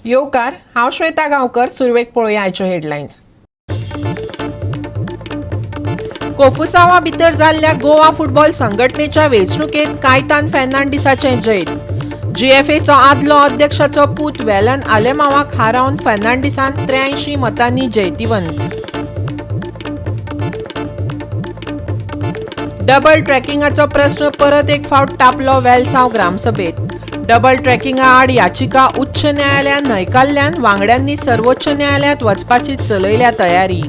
येवकार, हांव श्वेता गांवकर. सुरवेक पळोवया आयच्यो हेडलायन्स. कोफुसावा भितर जाल्ल्या गोवा फुटबॉल संघटनेच्या वेंचणुकेत कायतान फेर्नांडीसाचें जैत. जीएफएचो आदलो अध्यक्षाचो पूत वेलन आलेमावाक हारावन फेर्नांडीसान 83 मतांनी जैतिवंत. डबल ट्रॅकिंगाचो प्रस्न परत एक फावट तापलो वेलसांव ग्रामसभेत. डबल ट्रॅकिंगा आड याचिका उच्च न्यायालयान न्हयकारल्यान वांगड्यांनी सर्वोच्च न्यायालयांत वचपाची चलयल्या तयारी.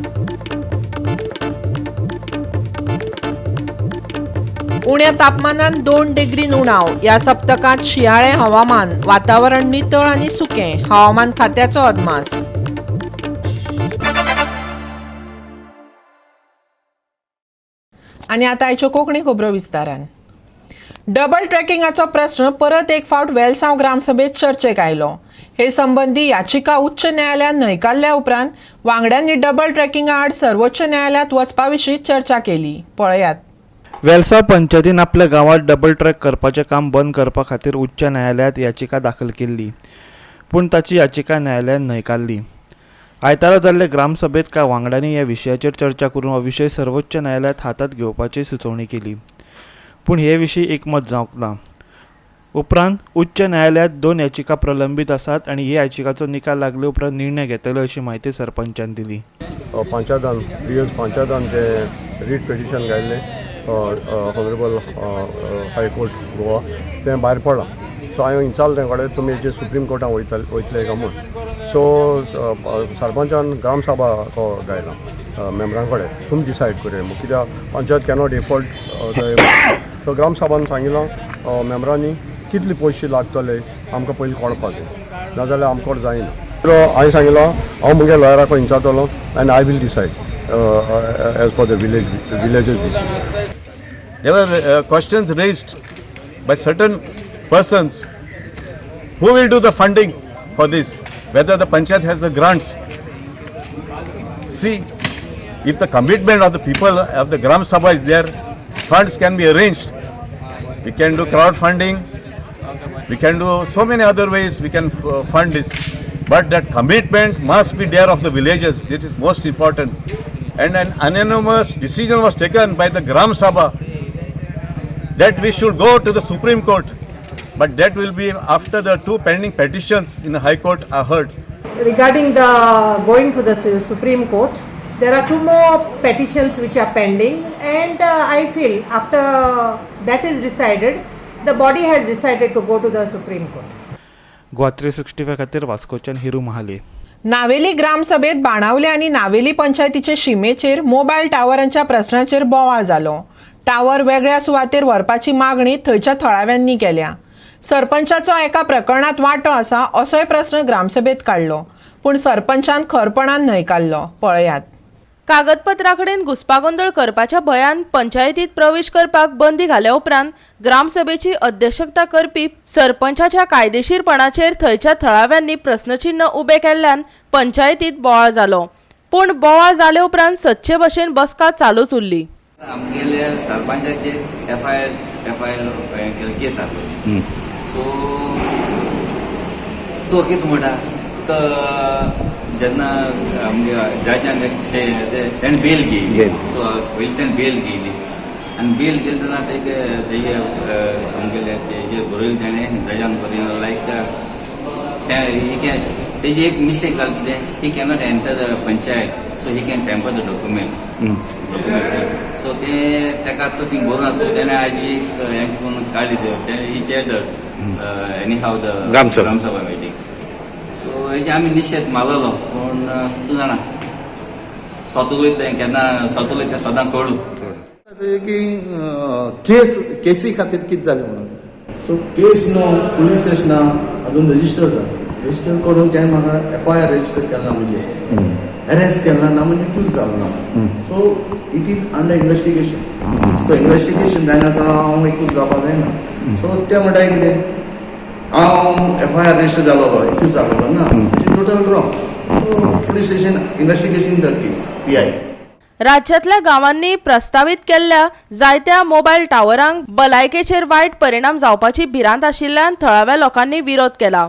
उण्या तापमानात 2 डिग्रीन उणाव. ह्या सप्तकांत शिंयाळें हवामान, वातावरण नितळ आनी सुकें, हवामान खात्याचो अदमास. आनी आतां आयच्यो कोंकणी खबरो विस्तारान. डबल ट्रॅकिंगाचो प्रस्न परत एक फावट वेलसांव ग्रामसभेत चर्चेक आयलो. हे संबंदी याचिका उच्च न्यायालयान न्हयकारल्या उपरांत वांगड्यांनी डबल ट्रॅकिंगा आड सर्वोच्च न्यायालयांत वचपा विशीं चर्चा केली. पळयात. वेलसांव पंचायतीन आपल्या गांवांत डबल ट्रॅक करपाचें काम बंद करपा खातीर उच्च न्यायालयांत याचिका दाखल केल्ली, पूण ताची याचिका न्यायालयान न्हयकारली. आयतारा जाल्ले ग्रामसभेत कांय वांगड्यांनी ह्या विशयाचेर चर्चा करून हो विशय सर्वोच्च न्यायालयांत हातांत घेवपाची सुचोवणी केली, पूण हे विशीं एकमत जावंक ना. उपरांत उच्च न्यायालयांत 2 याचिका प्रलंबीत आसात आनी हे याचिकाचो निकाल लागले उपरांत निर्णय घेतले अशी म्हायती सरपंचान दिली. पंचायतान प्रिवियस पंचायतान जे रीट पिटिशन घायल्लें ऑनरेबल हायकोर्ट गोवा, तें भायर पडलां. सो हांवें विचारलें तें कडेन, तुमी जे सुप्रीम कोर्टान वयतले वयतले काय म्हूण. सो सरपंचान ग्रामसभा गायला मेम्बरां कडेन, तुमी डिसायड करुया म्हूण, कित्याक पंचायत कॅनॉट एफोर्ड. सो ग्रामसभान सांगिलां मेम्बरांनी, कितले पयशे लागतले आमकां पयलीं कळपाक जाय, नाजाल्यार आमकां जायना. हांवें सांगिलां, हांव मुगे लॉयराक विचारतलो आनी I will decide as per the village's decision. There were questions raised by certain persons who will do the funding for this, whether the panchayat has the grants. See, if the commitment of the people of the Gram Sabha is there, funds can be arranged. We can do crowdfunding, we can do so many other ways we can fund this. But that commitment must be there of the villagers, that is most important. And an unanimous decision was taken by the Gram Sabha that we should go to the Supreme Court. But that will be after the two pending petitions in the High Court are heard. Regarding the going to the Supreme Court, there are two more petitions which are pending, and I feel after that is decided, the body has decided to go to the Supreme Court. Goa 365 खातीर वास्कोच्यान हिरू महाले. नावेली ग्रामसभेत बाणावले आनी नावेली पंचायतीचे शिमेचेर mobile टावरांच्या प्रस्नाचेर बोवाळ जालो. Tower वेगळ्या सुवातेर व्हरपाची मागणी थंयच्या थळाव्यांनी केल्या. सरपंचाचो एका प्रकरणात वांटो आसा असोय प्रस्न ग्रामसभेत काडलो, पूण सरपंचान खरपणान न्हयकारलो. पळयात. कागदपत्राकडेन घुस्पागोंदळ करपाच्या भंयान पंचायतीत प्रवेश करपाक बंदी घाल्या उपरांत ग्रामसभेची अध्यक्षता करपी सरपंचाच्या कायदेशीरपणाचेर थंयच्या थळाव्यांनी प्रस्नचिन्ह उबें केल्ल्यान पंचायतीत बोवाळ जालो. पूण बोवाळ जाले उपरांत सदचे भशेन बसका चालूच उरली. आमगेले सरपंचाचेर एफ I R case जालो. सो तो कितें म्हणटा, तो जेन्ना आमगे जजान तेणें बेल घेयली, सो पयलीं तेणें बेल घेयली आनी बेल घेयली तेन्ना तेजे तेजे आमगेले तेजे बरयलें तेणें, जजान बरयलें लायक तें he can, तेजी एक मिस्टेक जाली कितें, he cannot enter the panchayat, so he can tamper the documents. So ते तेका तो थिंग बरोवन आसलो, तेणें आयज एक हें करून काडली, तेणें he chair the anyhow the gram sabha meeting. So हेजे आमी निशेध मारलेलो, पूण तूं जाणा, स्वता उलयता तें केन्ना स्वता उलयता तें सदां कळू. की केस केसी खातीर कितें जालें म्हणून. सो केस न्हू, पुलीस स्टेशना अजून रजिस्टर जाला. रजिस्टर करून तेणें म्हाका एफआयआर रजिस्टर केला ना, म्हणजे अरेस्ट केला ना, म्हणजे एक्यूज जालो ना. So it is under investigation. So investigation जायनासतना हांव एक्यूज जावपाक जायना. सो ते म्हणटा कितें, हांव एफआयआर रजिस्टर जालोलो, एक्यूज जालोलो ना, total wrong. So police station investigation the case PI. राज्यांतल्या गांवांनी प्रस्तावीत केल्ल्या जायत्या मोबायल टावरांक भलायकेचेर वायट परिणाम जावपाची भिरांत आशिल्ल्यान थळाव्या लोकांनी विरोध केला.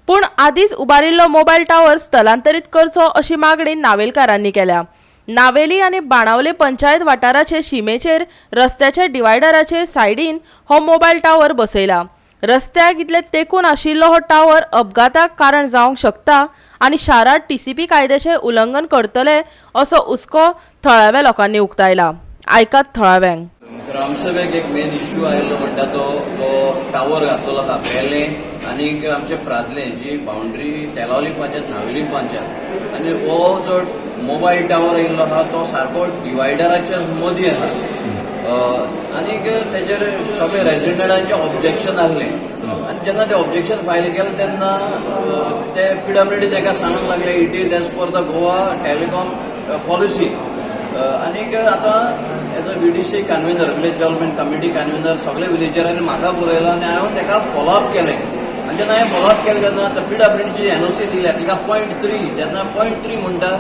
पूण आदींच उबारिल्लो मोबायल टावर स्थलांतरीत करचो अशी मागणी नावेलकारांनी केल्या. नावेली आनी बाणावले पंचायत वाठाराचे शिमेचेर रस्त्याच्या डिवायडराचे सायडीन हो मोबायल टावर बसयला. रस्त्याक इतले तेकून आशिल्लो हो टावर अपघाताक कारण जावंक शकता आनी शारांत टीसीपी कायद्याचें उल्लंघन करतले असो हुस्को थळाव्या लोकांनी उक्तायला. आयकात थळाव्यांक. ग्रामसभेक एक मेन इश्यू आयिल्लो म्हणटा तो जो टावर घातलेलो आसा पेलें आनीक आमचे फ्रादले जी बाउंड्री तेलावली पंचायत नावेली पंचायत आनी हो जो मोबायल टावर आयिल्लो आसा तो सारको डिवायडराच्या मदीं आसा आनीक तेजेर सगळे रेजिडंटांचे ऑब्जेक्शन आहलें आनी जेन्ना ते ऑब्जेक्शन फायल केलें तेन्ना ते पीडब्ल्यूडी ताका सांगूंक लागले it is as per the Goa telecom policy. आनीक आतां as a VDC convener, village development committee convener, सगळे विलेजरांनी म्हाका बरयला आनी हांवें ताका फॉलोअप केलें आनी जेन्ना हांवें फॉलोअप केलें तेन्ना आतां पीडब्ल्यूडीची एनओसी दिल्या तिका 0.3, जेन्ना 0.3 म्हणटा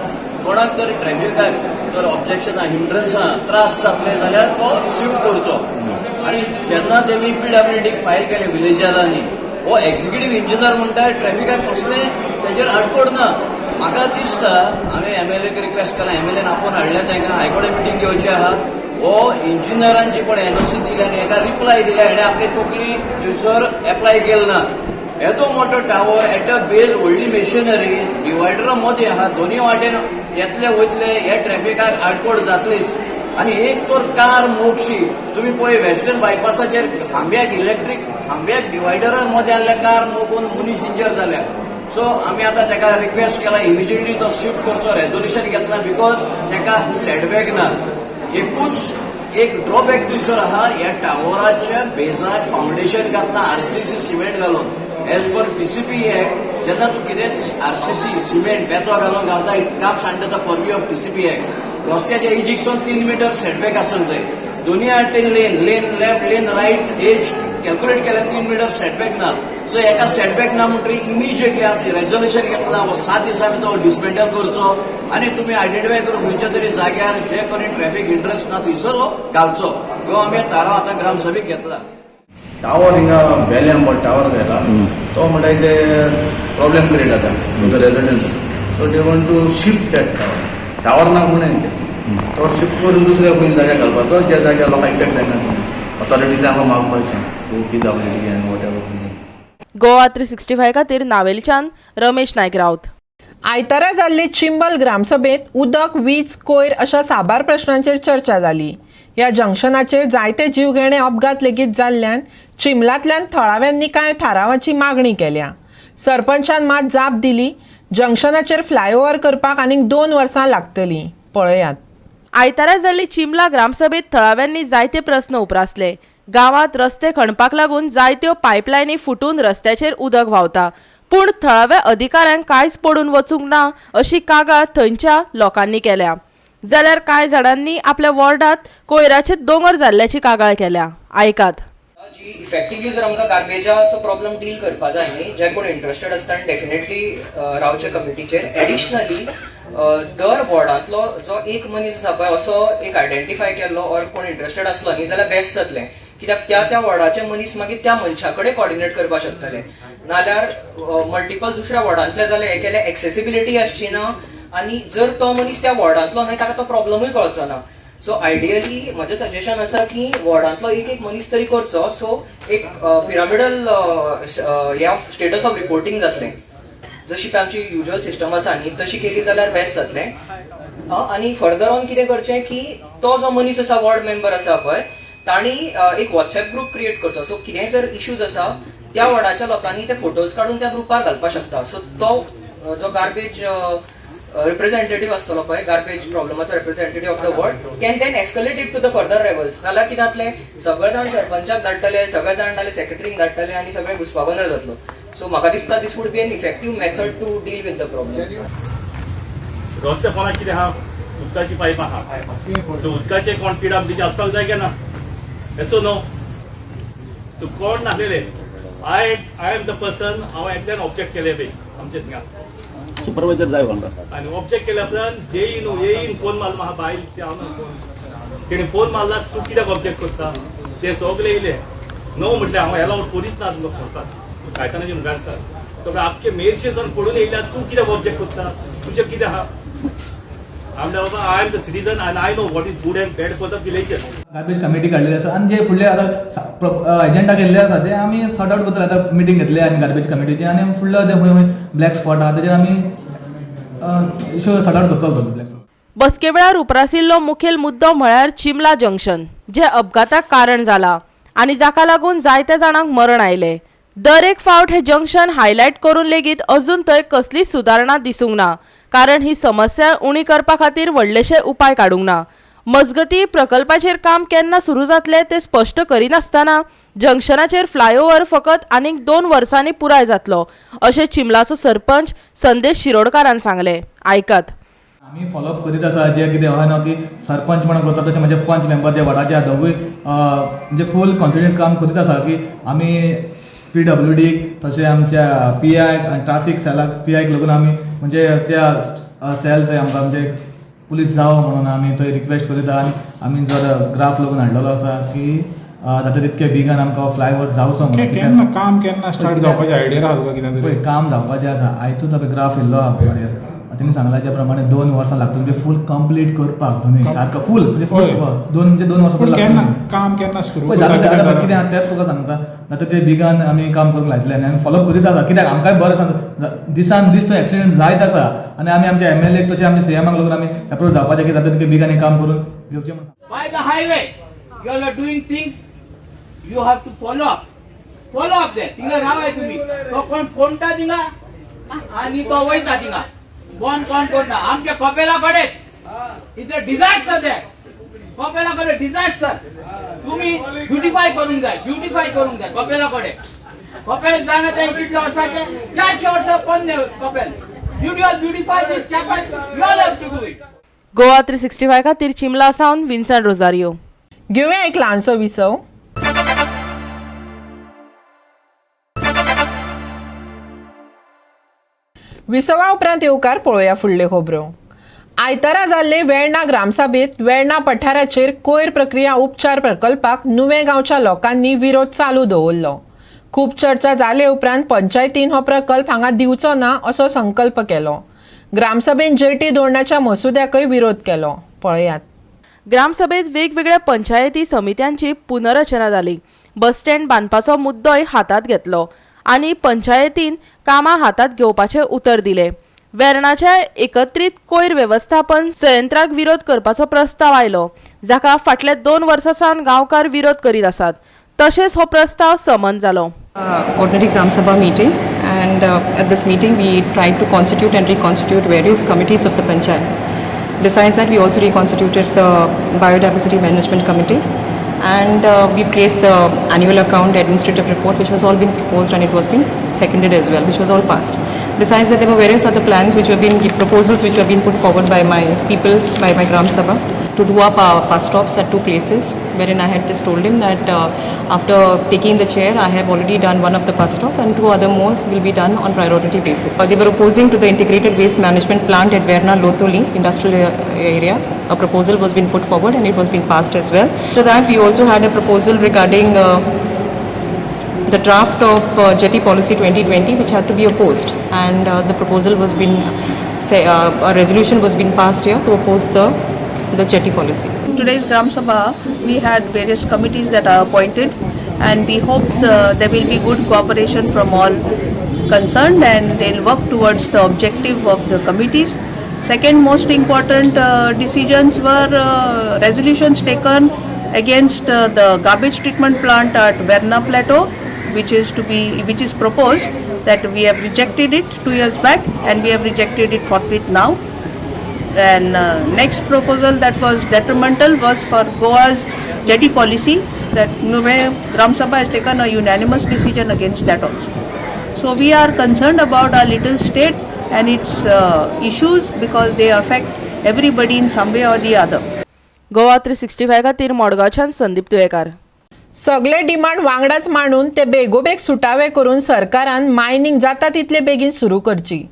कोणाक तरी ट्रॅफिकाक जर ऑब्जेक्शन आहा, हिंड्रन्स आहा, त्रास जातले जाल्यार तो शिफ्ट करचो. आनी जेन्ना तेमी पीडब्ल्यूडीक फायल केलें विलेजरांनी, हो एक्झिक्युटीव इंजिनियर म्हणटा ट्रॅफिकाक कसलें तेजेर आडकोड ना. म्हाका दिसता हांवें एमएलएक रिक्वेस्ट केला, एमएलएन आपोवन हाडल्या तांकां हायकोर्टान मिटींग घेवची आहा. हो इंजिनियरांची पण एनओसी दिल्या आनी हेका रिप्लाय दिल्या, हेणें आपली तकली थंयसर एप्लाय केल ना. येदो मोठो टावर एट अ बेज व्हडली मेशिनरी डिवायडरा मदीं आहा, दोनूय वाटेन येतले वयतले हे ट्रॅफिकाक आडकोड जातलीच. आनी एक तर कार मोगशी तुमी पळय वेस्टर्न बायपासाचेर खांब्याक इलेक्ट्रीक खांब्याक डिवायडरा मदीं आहल्या कार मोगून मनीस इंजर जाल्या. सो आमी आतां ताका रिक्वेस्ट केला इमिजिएटली तो शिफ्ट करचो, रेजोल्युशन घेतला because ताका सेटबॅक ना. एकूच एक ड्रॉबॅक थंयसर आहा, ह्या टावराच्या बेजाक फावंडेशन घातला आरसीसी सिमेंट घालून एज पर टीसीपी एक्ट. जेन्ना तूं कितेंच आरसीसी सिमेंट बेतो घालून घालता it comes under the purview of TCP act. रस्त्याच्या एजीकसून 3 मिटर सेटबॅक आसूंक जाय, दोन्ही वाटेन lane, lane left lane right edge calculate केल्यार 3 मिटर सेटबॅक ना. सो एका सेटबॅक ना म्हणटकीर इमिजिएटली आमी रेजोल्युशन घेतला 7 दिसां भितर डिसमेंटल करचो आनी तुमी आयडेंटिफाय करून खंयच्या तरी जाग्यार जे कोणी ट्रॅफिक हिंड्रन्स ना थंयसर हो घालचो. ह्यो आमी थाराव आतां ग्रामसभेक घेतला. टावर हिंगा बेल्यां टावर घायला तो म्हणटा ते प्रॉब्लेम क्रिएट जाता to the residents, so they want to shift that tower. Tower ना म्हणून ते तो शिफ्ट करून दुसऱ्या खंय जाग्यार घालपाचो ज्या जाग्यार लोकांक इफेक्ट जायना. ऑथॉरिटीज आमकां मागपाचें to PWD and whatever. Goa 365 खातीर नावेलच्यान रमेश नायक राऊत. आयतारा जाल्ले चिंबल ग्रामसभेत उदक, वीज, कोयर अशा साबार प्रश्नांचेर चर्चा जाली. ह्या जंक्शनाचेर जायते जीवघेणे अपघात लेगीत जाल्ल्यान चिंबलांतल्यान थळाव्यांनी कांय थारावाची मागणी केल्या. सरपंचान मात जाप दिली, जंक्शनाचेर फ्लायओव्हर करपाक आनीक 2 वर्सां लागतलीं. पळयात. आयतारा जाल्ली चिंबला ग्रामसभेत थळाव्यांनी जायते प्रस्न उप्रासले. गांवांत रस्ते खणपाक लागून जायत्यो पायपलायनी फुटून रस्त्याचेर उदक व्हांवता, पूण थळाव्या अधिकाऱ्यांक कांयच पडून वचूंक ना अशी कागाळ थंयच्या लोकांनी केल्या. जाल्यार कांय जाणांनी आपल्या वॉर्डांत कोयराचे दोंगर जाल्ल्याची कागाळ केल्या. आयकात. जी इफेक्टिवली जर आमकां गार्बेजाचो प्रॉब्लम डील करपा जाय न्ही, जे कोण इंट्रस्टेड आसता आनी डेफिनेटली रावचे कमिटीचेर. एडिशनली दर वॉर्डांतलो जो एक मनीस आसा पळय असो एक आयडेंटिफाय केल्लो ऑर कोण इंट्रस्टेड आसलो न्ही जाल्यार बेस्ट जातलें, कित्याक त्या त्या वॉर्डाचे मनीस मागीर त्या मनशा कडेन कॉर्डिनेट करपाक शकतले. नाल्यार मल्टिपल दुसऱ्या वॉर्डांतले जाल्यार हे केले एक्सेसिबिलिटी आसची ना आनी जर तो मनीस त्या वॉर्डांतलो न्हय ताका तो प्रॉब्लमूय कळचो ना. सो आयडियली म्हजें सजेशन आसा की वॉर्डांतलो एक एक मनीस तरी करचो, सो एक पिरामिडल हे स्टेटस ऑफ रिपोर्टिंग जातलें. जशी पळय आमची युजल सिस्टम आसा न्ही तशी केली जाल्यार बेस्ट जातलें. आनी फर्दर ऑन कितें करचें की तो जो मनीस आसा वॉर्ड मेंबर आसा पळय तांणी एक वॉट्सएप ग्रुप क्रिएट करचो. सो कितेंय जर इश्यूज आसा त्या वॉर्डाच्या लोकांनी ते फोटोज काडून त्या ग्रुपार घालपाक शकता. सो तो जो गार्बेज रिप्रेझेंटेटिव्ह आसतलो पळय, garbage प्रॉब्लमाचो representative of the ward can then escalate it to the further levels. नाल्यार कितें जातलें, सगळे जाण सरपंचाक धाडटले, सगळे जाण नाल्यार सेक्रेटरीक धाडटले आनी सगळे घुस्पागोंदळ जातलो. सो म्हाका दिसता this would be an effective method to deal with the problem. रस्ते कोणाक कितें आहा, उदकाची पायपां आहा, सो उदकाचे कोण पीडब्ल्यूडीचे आसपाक जाय काय ना, येसो नो तूं कोण नासलेले. I am the person, हांव एकल्यान ऑब्जेक्ट केले बी आमचे थिंगा सुपरवायझर जाय वांगडा आनी ऑब्जेक्ट केल्या उपरांत जेईन येईन फोन मारलो म्हाका, बायल ते हांव फोन तेणी फोन मारला, तूं कित्याक ऑब्जेक्ट करता ते सगळे येयले नो म्हटलें हांव एलावड करीत ना तुमकां फोडपाक कायतानाचे मुखार सर. तो आख्खे मेरशे सावन पडून येयल्या, तूं कित्याक ऑब्जेक्ट करता? तुजें कितें आहा? आमल्या बाबा, I am the citizen and I know what is good and bad for the villager. Garbage committee काडलेली आसा आनी जे फुडले आतां एजेंडा केल्ले आसा ते आमी सॉर्ट आवट करतले. आतां मिटींग घेतले आमी गार्बेज कमिटीची आनी फुडलो ते खंय खंय ब्लॅक स्पॉट आहा तेजेर आमी इशू सॉर्ट आवट करतले तो ब्लॅक. बसके वेळार उप्रासिल्लो मुखेल मुद्दो म्हळ्यार चिमला जंक्शन, जे अपघाताक कारण जाला आनी जाका लागून जायत्या जाणांक मरण आयलें. दर एक फावट हे जंक्शन हायलायट करून लेगीत अजून थंय कसलीच सुदारणा दिसूंक ना, कारण ही समस्या उणी करपा खातीर व्हडलेशे उपाय काडूंक ना. मजगती, प्रकल्पाचेर काम केन्ना सुरू जातलें तें स्पश्ट करिनासतना जंक्शनाचेर फ्लायओव्हर फकत आनीक 2 वर्सांनी पुराय जातलो अशें चिमलाचो सरपंच संदेश शिरोडकारान सांगलें. आयकात. आमी फॉलोअप करीत आसा. जे कितें अशें ना की सरपंच म्हणून करता, तशें म्हजे पंच मेंबर जे वॉर्डाचे आहा, दोगूय म्हणजे फूल कॉन्सन्ट्रेट काम करीत आसा की आमी पीडब्ल्यूडीक तशें आमच्या पीआयक आनी ट्राफीक सेलाक, पीआयक लागून आमी म्हणजे त्या सेल थंय आमकां म्हणजे पुलीस जावो म्हणून आमी थंय रिक्वेस्ट करीत. आनी आमी जो ग्राफ लागून हाडलेलो आसा की जाता तितके बेगीन आमकां फ्लायओवर जावचो म्हणून. केन्ना काम, केन्ना स्टार्ट जावपाची आयडिया आहा तुका कितें? पळय, काम जावपाचें आसा. आयचोच पळय ग्राफ येयल्लो आहा बरें. तेणी सांगलां ज्या प्रमाणे 2 वर्सां लागतली, म्हणजे फूल कंप्लीट करपाक दोनूय सारको फूल, म्हणजे फूल दोन, म्हणजे 2 वर्सां पूण केन्ना काम केन्ना सुरू? पळय, जाता आतां कितें आहा तेंच तुका सांगता. जाता ते बेगान आमी काम करूंक लायतले आनी आमी फॉलोअप करीत आसा, कित्याक आमकांय बरें सांग, दिसान दीस थंय एक्सिडंट जायत आसा. आनी आमी आमच्या एमएलएक तशें आमच्या सीएमाक लागून आमी एप्रोच जावपाचें की जाता तितके बेगान हें काम करून घेवचें म्हणून. By the highway, you all are doing things, you have to follow up. Follow up there. थिंगा रावाय तुम्ही. तो कोण फोडटा थिंगा आनी तो वयता थिंगा. कोण कोण कोण ना. आमच्या कपेला कडेन it's a disaster there. कपेला कडेन डिझास्टर. तुम्ही ब्युटिफाय करूंक जाय, ब्युटिफाय करूंक जाय कपेला कडेन. कपेल जाणा ते कितल्या वर्साचे? 400 वर्सां पोन्ने कपेल. You all beautify this chapel, you all have to do it. Goa 365 खातीर चिमला सावन विन्सन रोजारियो. घेवया एक ल्हानसो विसव. विसवा उपरांत येवकार. पळोवया फुडल्यो खबरो. आयतारा जाल्ले वेर्णा ग्रामसभेत वेर्णा पठाराचेर कोयर प्रक्रिया उपचार प्रकल्पाक नुवें गांवच्या लोकांनी विरोध चालू दवरलो. खूब चर्चा जाले उपरांत पंचायतीन हो प्रकल्प हांगा दिवचो ना असो संकल्प केलो. ग्रामसभेन जेटी धोरणाच्या मसुद्याकय विरोध केलो. पळयात. ग्रामसभेत वेगवेगळ्या पंचायती समित्यांची पुनर्रचना जाली. बस स्टँड बांदपाचो मुद्दोय हातांत घेतलो आनी पंचायतीन कामां हातांत घेवपाचें उतर दिलें. वेर्णाच्या एकत्रीत कोयर वेवस्थापन संयंत्राक विरोध करपाचो प्रस्ताव आयलो, जाका फाटल्या 2 वर्सां सावन गांवकार विरोध करीत आसात. तशेंच हो प्रस्ताव समन जालो. Ordinary Gram Sabha meeting, and at this meeting we tried to constitute and reconstitute various committees of the panchayat. Besides that, we also reconstituted the Biodiversity Management Committee and we placed the annual account, administrative report, which was all been proposed and it was been seconded as well, which was all passed. Besides that, there were various other plans which were being proposals which were being put forward by my people, by my Gram Sabha, to do up our bus stops at two places, wherein I had just told him that after taking the chair, I have already done one of the bus stop and two other more will be done on priority basis. They were opposing to the integrated waste management plant at Verna Lotoli industrial area. A proposal was being put forward and it was being passed as well. After that, we also had a proposal regarding the draft of Jetty Policy 2020, which had to be opposed, and the proposal was been say, a resolution was being passed here to oppose the jetty policy. In today's Gram Sabha, we had various committees that are appointed, and we hope there will be good cooperation from all concerned and they'll work towards the objective of the committees. Second most important decisions were resolutions taken against the garbage treatment plant at Verna Plateau, which is proposed, that we have rejected it 2 years back and we have rejected it forthwith now. And next proposal that was detrimental was for Goa's jetty policy, that Nuvem Gram Sabha has taken a unanimous decision against that also. So we are concerned about our little state and its issues because they affect everybody in some way or the other. Goa 365 खातीर मडगांवच्यान संदीप तुयेकार. सगळे demand वांगडाच मांडून ते बेगोबेग सुटावे करून सरकारान mining जाता तितले बेगीन सुरू करची.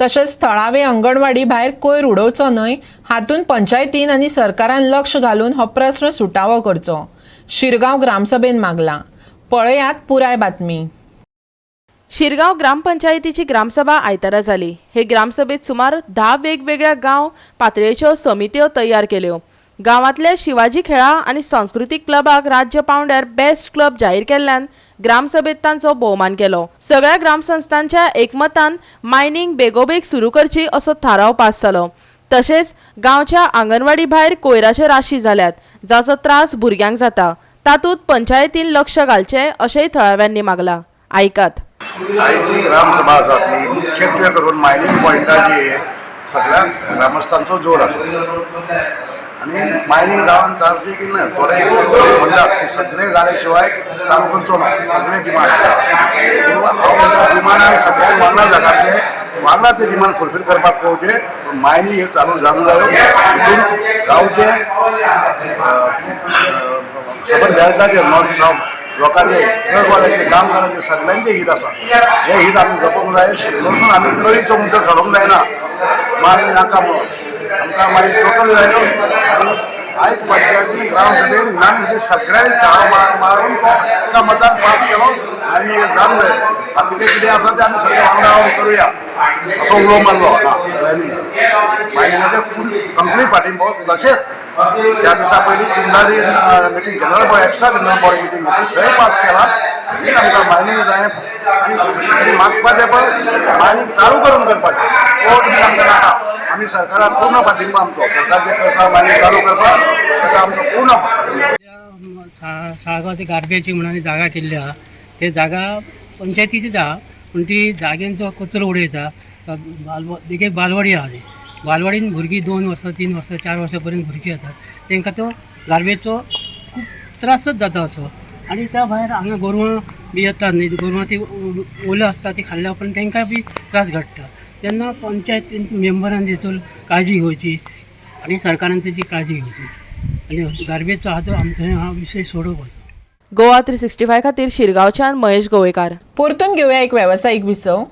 तशेंच थळावे अंगणवाडी भायर कोयर उडोवचो न्हय हातून पंचायतीन आनी सरकारान लक्ष घालून हो प्रस्न सुटावो करचो, शिरगांव ग्रामसभेन मागला. पळयात पुराय बातमी. शिरगांव ग्रामपंचायतीची ग्रामसभा आयतारा जाली. हे ग्रामसभेत सुमार 10 वेगवेगळ्या गांव पातळेच्यो समित्यो तयार केल्यो. गांवांतल्या शिवाजी खेळा आनी सांस्कृतीक क्लबाक राज्य पावंड्यार बेस्ट क्लब जाहीर केल्ल्यान ग्रामसभेत तांचो भोवमान केलो. सगळ्या ग्रामसंस्थांच्या एकमतान मायनिंग बेगोबेग सुरू करची असो थाराव पास जालो. तशेंच गांवच्या आंगणवाडी भायर कोयराच्यो राशी जाल्यात, जाचो त्रास भुरग्यांक जाता, तातूंत पंचायतीन लक्ष घालचें अशेंय थळाव्यांनी मागलां. आयकात. आयची ग्रामसभा आसा ती मुख्यत्वे करून मायनिंग पॉयंटाचेर सगळ्या ग्रामस्थांचो जोर आसा आनी मायनिंग जावन चालची की ना थोडे म्हणटात की सगळे जाले शिवाय चालू करचो ना, सगळे डिमांड हांव म्हणटा डिमांड आनी सगळ्यांक वांगडा जागाचे वांगडा ते डिमांड फुलफील करपाक पळोवचें. पूण मायनिंग हे चालू जावंक जायो, हितून गांवचे खबर बेळगाचे नॉर्थ सावथ लोकांचे ट्रकवाल्यांचे कामगारांचे सगळ्यांचे हित आसा. हे हित आमी जपूंक जाय. वचून आमी कळीचो मुद्दो थारोवंक जायना मागणी नाका म्हणून आमकां मागीर टोटल जाय. आनी आयज पंचायतीन ग्रामसभेन युनानिमसली सगळ्यांनी थाराव मारून तो एका मतान पास केलो आनी हे जावंक जाय. बाकीचें कितें आसा तें आमी सगळे वांगडा रावन करुया असो उलो मारलो सगळ्यांनी. मायनिंगाचे फूल कंप्लीट पाठिंबो. तशेंच त्या दिसा पयलीं कुंदारी meeting general body extra general body meeting घेतली, थंय पास केला. ही आमकां मायनिंग जाय आनी मागपाचें पण मायनिंग चालू करून करपाचें, कोर्ट बी आमकां नाका. आमी सरकाराक पूर्ण पाठिंबो आमचो, सरकार जें करता मायनिंग चालू करपाक ताका आमचो पूर्ण. साळगांव ते गार्बेची म्हणून जागा केल्ली आहा, ते जागा पंचायतीचीच आहा, पूण ती जागेन जो कचरो उडयता एक एक बालवाडी आहा, ती बालवाडीन भुरगीं 2 वर्सां 3 वर्सां 4 वर्सां पर्यंत भुरगीं येतात, तांकां तो गार्बेजचो खूब त्रासच जाता असो. आनी त्या भायर हांगा गोरवां बी येतात न्ही, गोरवां ती ओल्यो आसता, ती खाल्ल्या उपरांत तांकां बी त्रास घडटा. तेन्ना पंचायत मेंबरान तेचो काळजी घेवची आनी सरकारान तेची काळजी घेवची आनी गार्बेजचो आहा तो आमचो हा विशय सोडोवपाचो. गोवा 365 खातीर शिरगांवच्यान महेश गोवेकार. परतून घेवया एक वेवसायीक विसव.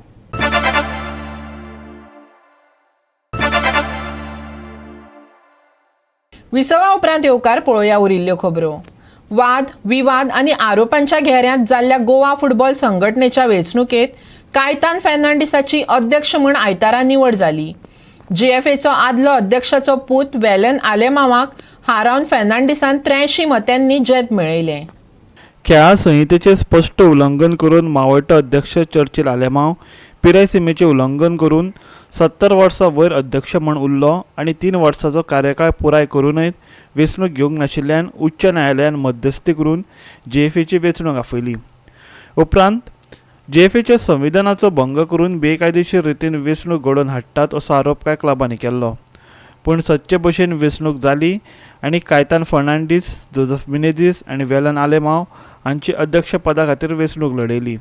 विसवा उपरांत येवकार पळोवया उरिल्ल्यो खबरो. वाद विवाद आनी आरोपांच्या घेऱ्यांत जाल्ल्या गोवा फुटबॉल संघटनेच्या वेंचणुकेत कायतान फर्नांडीसाची अध्यक्ष म्हूण आयतारा निवड जाली. जीएफएचो आदलो अध्यक्षाचो पूत वेलन आलेमावाक हारावन फर्नांडीसान 83 मतांनी जैत मेळयलें. खेळा संहितेचें स्पश्ट उल्लंघन करून मावळटो अध्यक्ष चर्चिल आलेमाव पिराय सिमेचें उल्लंघन करून 70 वर्सां वयर अध्यक्ष म्हूण उरलो आनी 3 वर्सांचो कार्यकाळ पुराय करूनय वेंचणूक घेवंक नाशिल्ल्यान उच्च न्यायालयान मध्यस्थी करून जीएफएची वेंचणूक आपयली. उपरांत जीएफएच्या संविधानाचो भंग करून बेकायदेशीर रितीन वेंचणूक घडोवन हाडटात असो आरोप कांय क्लबांनी केल्लो. पूण सदचे भशेन वेंचणूक जाली आनी कायतान फर्नांडीस, जोजफ मिनेझीस आनी वेलन आलेमाव हांची अध्यक्षपदा खातीर वेंचणूक लढयली.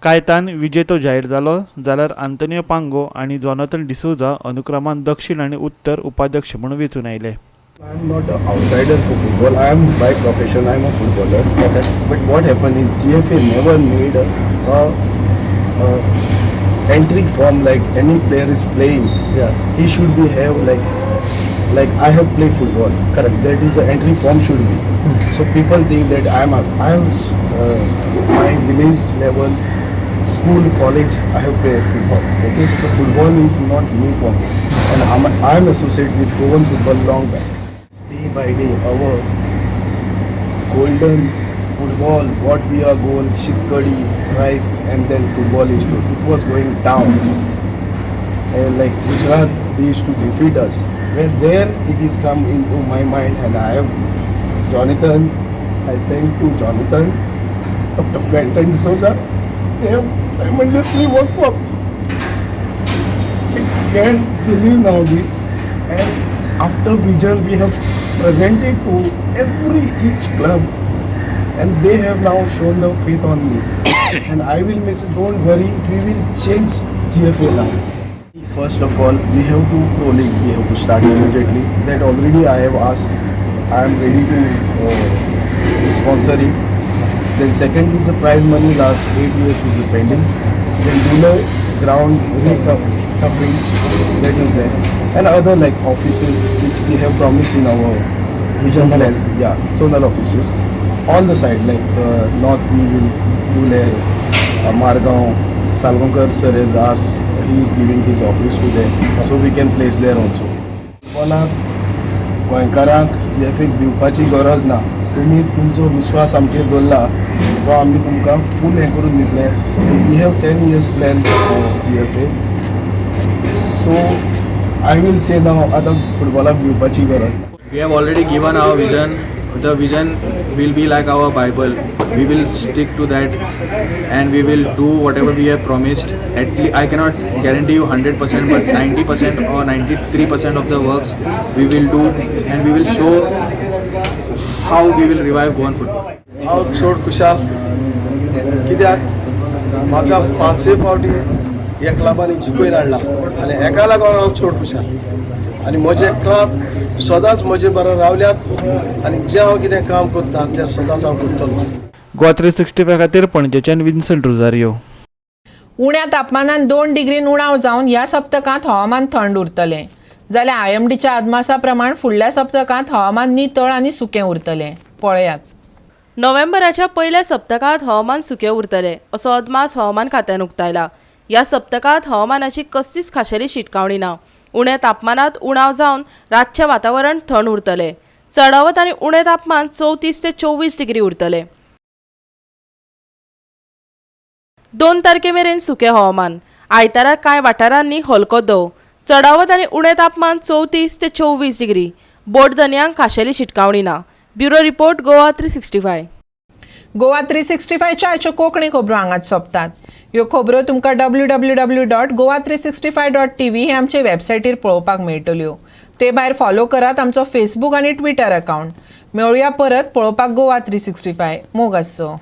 कायतान विजेतो जाहीर जालो जाल्यार आंतोनियो पांगो आनी जॉनाथन डिसोजा अनुक्रमान दक्षिण आनी उत्तर उपाध्यक्ष म्हणून वेंचून आयले. I am not an outsider for football. I am by profession, I am a footballer. Okay. But what happened is GFA never made a entry form like any player is playing. Yeah. He should be have like I have played football. Correct. That is the entry form should be. So people think that I am my village level, school, college, I have played football. Okay. So football is not new for me, and I am associated with Goan football long back. Day by day, our golden football, what we are going, shikkadi, rice, and then football is to, it was going down. And like Gujarat, they used to defeat us. Well, there it is come into my mind, and I have Jonathan. I thank to Jonathan, Dr. Fenton D'Souza. They have tremendously worked for me. I can't believe now this. And after vision, we have presented to every each club, and they have now shown the faith on me. And I will miss. Don't worry, we will change GFA now. First of all, we have to Pro League. We have to start immediately. That already I have asked. I am ready to sponsor it. Then second is the prize money. Last 8 years is pending. Then Dullo ground recovering, that is there, and other like offices which we have promised in our vision plan. Yeah, zonal offices, all the side like north we will do there, Margao, Salgaonkar sir is asked, he is giving his office to them, so we can place there also. फुटबॉलाक गोंयकारांक जीएफएक भिवपाची गरज ना. तुमी तुमचो विश्वास आमचेर दवरला तो आमी तुमकां फूल हें करून दितले. We have 10 years plan for GFA, so I will say now आतां फुटबॉलाक भिवपाची गरज ना. We have already given our vision. The vision will be like our Bible. We will stick to that and we will do whatever we have promised. At least I cannot guarantee you 100%, but 90% or 93% of the works we will do, and we will show how we will revive Goan football. हांव चड खुशाल कित्याक म्हाका पांचय फावटी ह्या क्लबांनी जिखून हाडला आनी हेका लागून हांव चड खुशाल आनी म्हजे क्लब सदांच म्हजे बरोबर रावल्यात आनी जें हांव कितें काम करता तें सदांच हांव करतलो. गोवा 365 खातीर पणजेच्यान विन्संट रोजारियो. उण्या तापमानात 2 डिग्रीन उणाव जावन ह्या सप्तकांत हवामान थंड उरतलें, जाल्यार आयएमडीच्या अदमासा प्रमाण फुडल्या सप्तकांत हवामान नितळ आनी सुकें उरतलें. पळयात. नोव्हेंबराच्या पयल्या सप्तकांत हवामान सुकें उरतलें असो अदमास हवामान खात्यान उक्तायला. ह्या सप्तकांत हवामानाची कसलीच खाशेली शिटकावणी ना. उण्या तापमानात उणाव जावन रातचें वातावरण थंड उरतलें. चडावत आनी उणें तापमान 34 ते 24 डिग्री उरतलें. 2 तारखे मेरेन सुकें हवामान. आयतारा कांय वाठारांनी हलको दंव. चडावत आनी उणें तापमान 34 ते 24 डिग्री. बोट धनयांक खाशेली शिटकावणी ना. Bureau report, Goa 365. Goa 365च्या आयच्यो कोंकणी खबरो हांगाच सोंपतात. ह्यो खबरो तुमकां www.goa365.tv हे आमचे वेबसायटीर पळोवपाक मेळटल्यो. ते भायर फॉलो करात आमचो फेसबूक आनी ट्विटर अकावंट. मेळुया परत पळोवपाक गोवा 365. मोग आसचो.